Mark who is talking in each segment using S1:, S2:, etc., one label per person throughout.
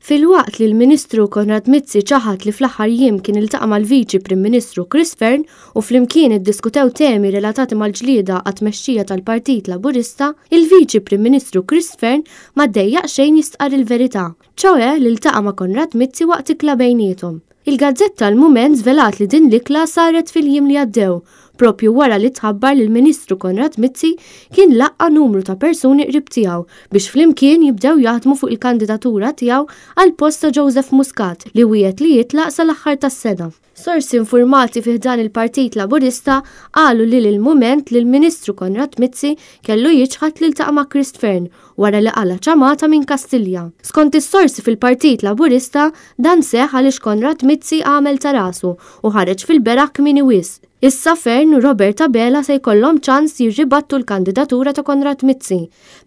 S1: Filwaqt li l-Ministru Konrad Mizzi ċaħad li fl-aħħar jiem kien iltaqa' mal-Viċi Prim Ministru Chris Fearne u flimkien iddiskutew temi relatati mal-ġlieda għat-tmexxija tal-Partit Laburista, il-Viċi Prim Ministru Chris Fearne ma ddejjaq xejn jistqarr il-verità, ċoe li ltaqa' ma' Konrad Mizzi waqt ikla bejniethom. Il-gazzetta Il-Mument żvelat li din l-ikla saret fil-jiem li għaddew, proprju wara li tħabbar li l-Ministru Konrad Mizzi kien laqqa' numru ta' persuni qrib tiegħu biex flimkien jibdew jaħdmu fuq il-kandidatura tiegħu għall-post ta' Joseph Muscat li wiegħed li jitlaq sal-aħħar tas-sena. Sorsi infurmati fi ħdan il-Partit Laburista qalu li l-Mument li l-Ministru Konrad Mizzi kellu jiċħad li ltaqa' ma' Chris Fearne wara li qala' ċamata minn Kastilja. Skont is-sorsi fil-Partit Laburista, dan seħħ għaliex Konrad Mizzi għamel ta' rasu u ħareġ fil-beraħ kmieni wisq. Issa Fearne u Robert Abela se jkollhom ċans jirribattu l-kandidatura ta' Konrad Mizzi,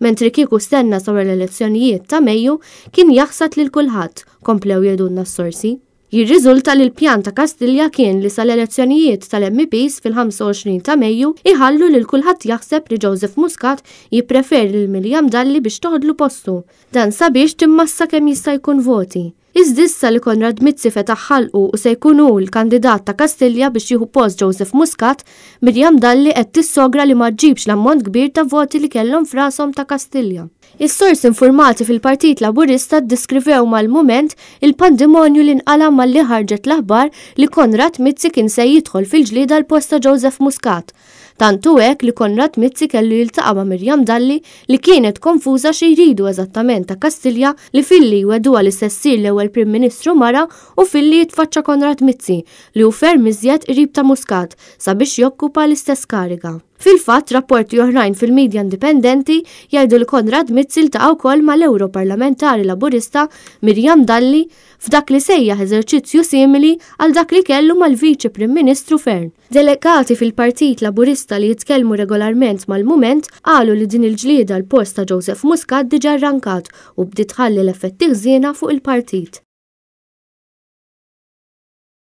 S1: mentri kieku stenna sa wara l-elezzjonijiet ta' Mejju kien jaħsad lil kulħadd, komplew jgħidulna s-sorsi. Jirriżulta li l-pjan ta' Kastilja kien li sal-elezzjonijiet tal-MEPs fil-25 ta' Mejju jħallu lil kulħadd jaħseb li Joseph Muscat jippreferi lil Miriam Dalli biex toħodlu postu. Dan sabiex timmassa kemm jista' jkun voti. Iżda issa li Konrad Mizzi fetaħ ħalqu u se jkun hu l-kandidat ta' Kastilja biex jieħu post Joseph Muscat, Miriam Dalli qed tissogra li ma ġġibx l-ammont kbir ta' voti li kellhom f'rashom ta' Kastilja. Is-sorsi infurmati fil-Partit Laburista ddeskrivew mal-Mument il-pandimonju li nqala' malli ħarġet l-aħbar li Konrad Mizzi kien se jidħol fil-ġlieda għall-post ta' Joseph Muscat. Tant hu hekk li Konrad Mizzi kellu jiltaqa' ma' Miriam Dalli li kienet konfuża xi jridu eżattament ta' Kastilja li filli jwegħduha li se ssir l-ewwel Prim Ministru mara u filli jitfaċċa Konrad Mizzi li hu ferm iżjed qrib ta' Muscat sabiex jokkupa l-istess kariga. Fil-fatt, rapporti oħrajn fil-midja indipendenti jgħidu li Konrad Mizzi ltaqa' wkoll mal-Ewroparlamentari Laburista Miriam Dalli f'dak li sejjaħ eżerċizzju simili għal dak li kellu mal-Viċi Prim Ministru Fearne. Delegati fil-Partit Laburista li jitkellmu regolarment mal-Mument qalu li din il-ġlieda għall-post ta' Joseph Muscat diġà rrankat u bdiet tħalli l-effetti ħżiena fuq il-partit.